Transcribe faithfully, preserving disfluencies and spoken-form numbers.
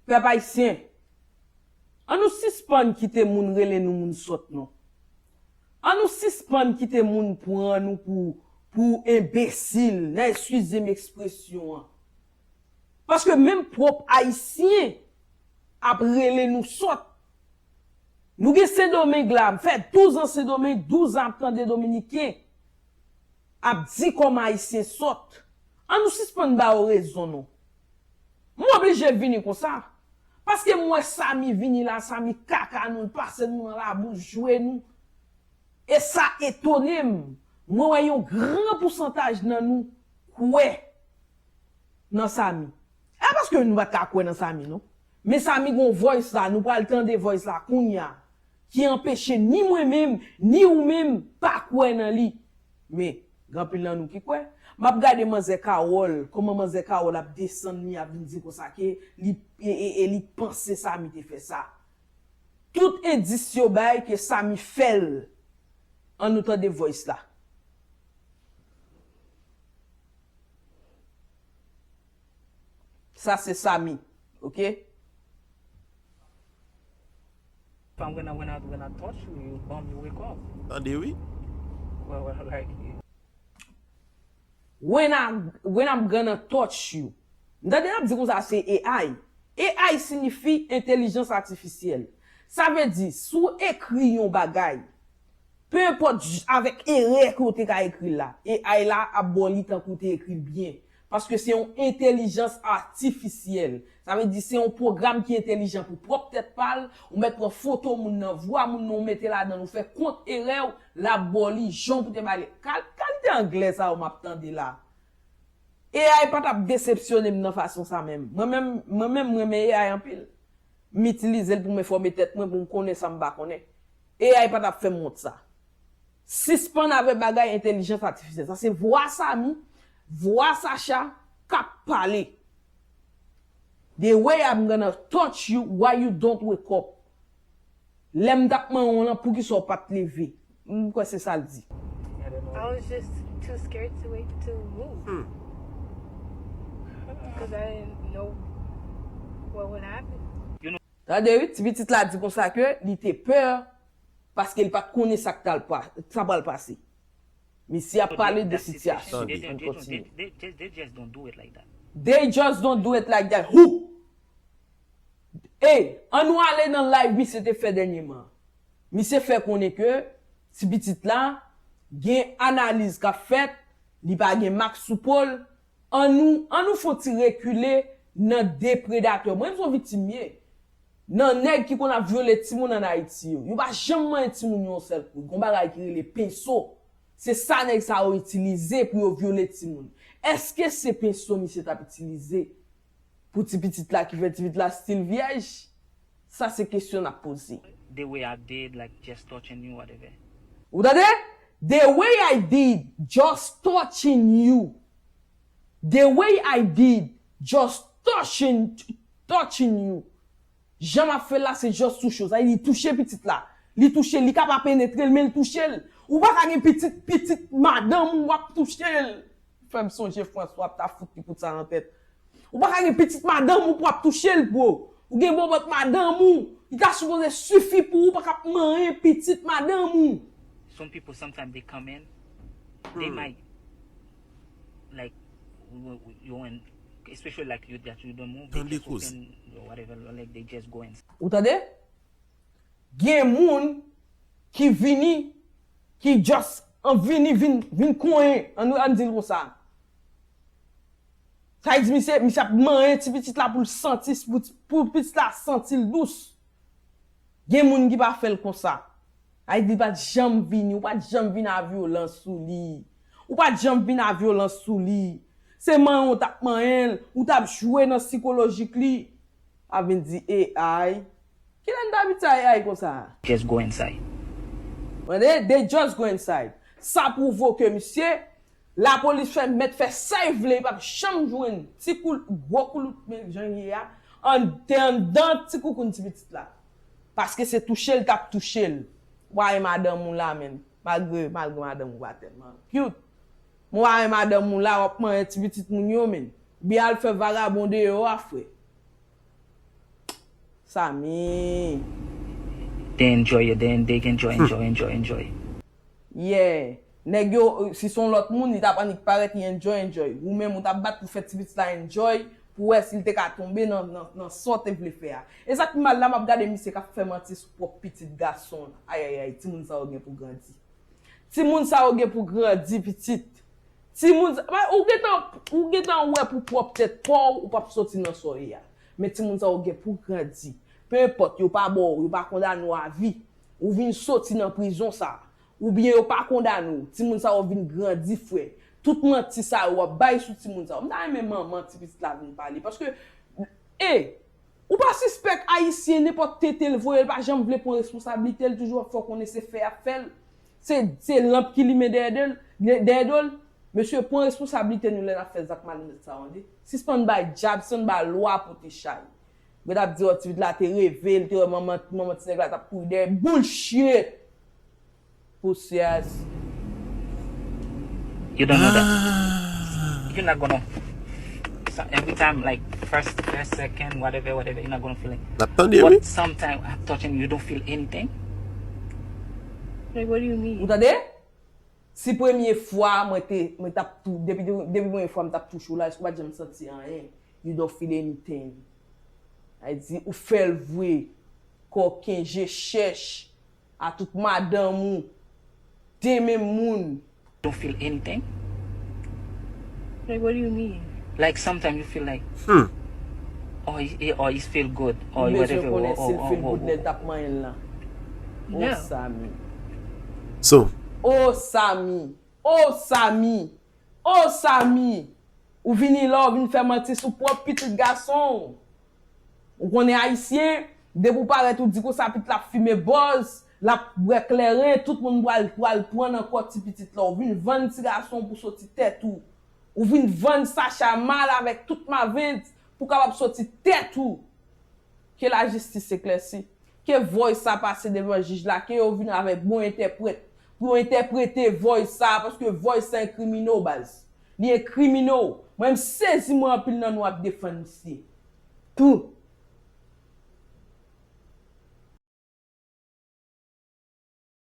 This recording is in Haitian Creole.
Pèp ayisyen, ann nou sispann kite moun rele nou moun sòt non. Ann nou sispann kite moun pran nou pou, pou enbesil, nan eskize m ekspresyon an. Paske menm pwòp ayisyen ap rele nou sòt. Nou gen Sendomeng la, m fè douz an Sendomeng, douz an ap tande Dominiken ap di kòm Ayisyen sòt. Ann nou sispann ba yo rezon non. M oblije vini konsa. Paske m wè Samy vini la, Samy kaka nou, l pase nou nan labouch, jwe nou. E sa etone m. Mwen wè yon gran pousantaj nan nou kwè nan Samy. E pa paske nou pa t ka kwè nan Samy non. Men Samy gon voice la, nou pral tande voice la kounya, ki anpeche ni mwen menm, ni ou menm pa kwè nan li. Men, gen anpil nan nou ki kwè. M ap gade manzè Carole, kòman manzè Carole ap desann li, ap vin di konsa ke li, e, e, e li panse Samy te fè sa. Tout endis yo bay ke Samy fè l. Ann nou tande voice la. Sa se Samy, ok? From when I, when I, when I touch you, you bum, you wake up. Tande wi. Well, well, like, When, I, when I'm gonna touch you. M tande n ap di konsa se A I. A I siyifi entèlijans atifisyèl. Sa vle di, si w ekri yon bagay, pe enpòt avèk erè ke w te ka ekri l la, A I la ap ba w li tankou w te ekri l byen. Paske se yon entèlijans atifisyèl. Sa vle di se yon pwogram ki entèlijan pou pwòp tèt pa l, ou mèt pran foto moun nan, vwa moun nan, ou mete ladan l, ou fè kont erè w, l ap ba w li jan w pou te ba li. Kal, kalite anglè sa yo m ap tande la. A I pa t ap desepsyone m nan fason sa menm. Mwen menm, mwen menm, m renmen A I anpil. M itilize l pou m enfòme tèt mwen, pou m konnen sa m pa konnen. A I pa t ap fè m wont sa. Sispann avè bagay entèlijans atifisyèl. Sa se vwa Samy, vwa Sacha k ap pale. The way I'm gonna touch you while you don't wake up. Lè m t ap manyen w lan, poukisa w pa t leve? M kwè se sa l di. I was just too scared to wake to move. Because I didn't know what would happen. Tande wi, ti pitit la di konsa ke li te pè paske li pa t konnen sa k t al pa, sa pral pase. Misye ap pale de sitiyasyon. Ann kontinye. They, they, they just don't do it like that. They just don't do it like that. Who? Ey, ann nou ale nan live misye te fè dènyèman. Misye fè konnen ke ti pitit la gen analiz k ap fèt, li pa gen mak sou po l. Ann nou, ann nou fè yon ti rekile nan depredatè. Mwen menm se yon viktim m ye. Nan nèg ki konn ap vyole timoun ann Ayiti yo. Yo pa janm manyen timoun yo yon sèl kou. Gon bagay ki rele penso. Se sa nèg sa yo itilize pou yo vyole timoun. Èske se penso misye t ap itilize pou ti pitit la ki fè ti pitit la still vyèj? Sa se kesyon n ap poze. The way I did, like just touching you, whatever. Ou tande? The way I did, just touching you. The way I did, just touching, touching you. Jan m ap fè l la, se just touche w. Sa vle di li touche pitit la. Li touche l, li ka pa penetre l, men l touche l. Ou pa ka gen pitit, pitit madanm ou w ap touche l. Fè m sonje François ap ta fout li kout sa nan tèt. Ou pa ka gen pitit madanm ou pou w ap touche l, bro. Ou gen bòbòt madanm ou. Li ta sipoze sifi pou ou pa k ap manyen pitit madanm ou. Some people sometimes they come in, they might like w- w- you and especially like you that you don't move, they Tande just koze. Open or whatever, like they just go and Ou tande? Gen moun ki vini, ki just an vini vin, vin konyen, ann, ann di l konsa. Sa vle di misye, misye ap manyen ti pitit la pou l santi, pou, pou pitit la santi l dous. Gen moun ki pa fè l konsa. Sa vle di li pa t janm vini, ou pa t janm vin a vyolans sou li. Ou pa t janm vin a vyolans sou li. Se manyen w t ap manyen l, ou t ap jwe nan sikolojik li. Ap vin di A I. Kilè n t abitye A I konsa? Just go inside. Tande, they just go inside. Sa pwouve ke misye, lapolis fè mèt fè sa y vle, y p ap janm jwenn ti kou, gwo koulout men jan l ye a, an, te anndan ti koukoun ti pitit la. Paske se touche l t ap touche l. Ou pa renmen madanm ou la, menn. Malgre, malgre madanm ou pa tèlman cute. Men ou pa renmen madanm ou la, w ap manyen ti pitit moun yo, menn. Oubyen al fè vagabon deyò a, frè. Samy. They enjoy it. They, they enjoy, enjoy, enjoy, enjoy. Yeah. Nèg yo, si se yon lòt moun, li t ap annik parèt, li enjoy, enjoy. Ou menm, ou t ap bat pou fè ti pitit la enjoy, pou wè si l te ka tonbe nan, nan, nan sa w te vle fè a. E sa k pi mal la, m ap gade misye k ap fè manti sou pwòp pitit gason l. Ayayay, timoun sa yo gen pou grandi. Timoun sa yo gen pou grandi, pitit. Timoun sa, ou gentan, ou gentan wè pou pwòp tèt pa w, ou p ap soti nan sa w ye a. Men timoun sa yo gen pou grandi. Pe enpòt, yo pa ba w, yo pa kondane w a vi. Ou vin soti nan prizon sa. Oubyen yo pa kondane w. Timoun sa yo vin grandi, frè. Tout manti sa yo w ap bay sou timoun sa yo. M ta renmen manman ti pitit la vin pale. Paske, e, ou pa sispèk Ayisyen, nenpòt tete l voye, l pa janm vle pran responsablite, l toujou ap fè w konnen se fè y ap fè l. Se, se lanp ki limen dèyè de l, dèyè do l. Mesye, pran responsablite nou lè n ap fè zak malonèt sa yo, tande. Sispann bay djab, sispann bay lwa pote chay. Mwen t ap di, oh, ti pitit la te reve, l te wè manman, manman ti nèg la t ap kouri dèyè. Bullshit! Pousyè. You don't know that. You're not gonna. So every time, like first, first, second, whatever, whatever, you're not gonna feel it. N ap tande, wi. But sometimes I'm touching, you don't feel anything. Like, what do you mean? Ou tande? Si premye fwa mwen te, mwen t ap tou, depi, depi premye fwa m t ap touche w la, èske w pa t janm santi anyen? You don't feel anything. Sa vle di, ou fè l vre. Kòken, je chèch, a tout madanm ou, de menm moun. Don't feel anything. Like, what do you mean? Like sometimes you feel like, Hmm. oh, it, it, oh, it feel good, or Ou bezwen whatever. konnen Oh, si l oh, feel oh, good oh, lè l t ap manyen l lan. Oh, No. Samy. So, Oh, Samy. Oh, Samy. Oh, Samy. Ou vini la, ou vin fè manti sou pwòp pitit gason w. Ou konnen Ayisyen, depi w parèt ou di konsa pitit la ap fimen bòz, l ap bwè kleren, tout moun pral, pral pran nan kò ti pitit la. Ou vin vann ti gason w pou soti tèt ou. Ou vin vann Sacha mal avèk tout mavent pou kapab soti tèt ou. Ke lajistis eklèsi. Ke voice sa pase devan jij la, ke yo vin avèk bon entèprèt. Pou yo entèprete voice sa, paske voice sa en krimino, baz. Li en krimino. Mwen m sezi mwen anpil nan nou ap defann misye. Tou.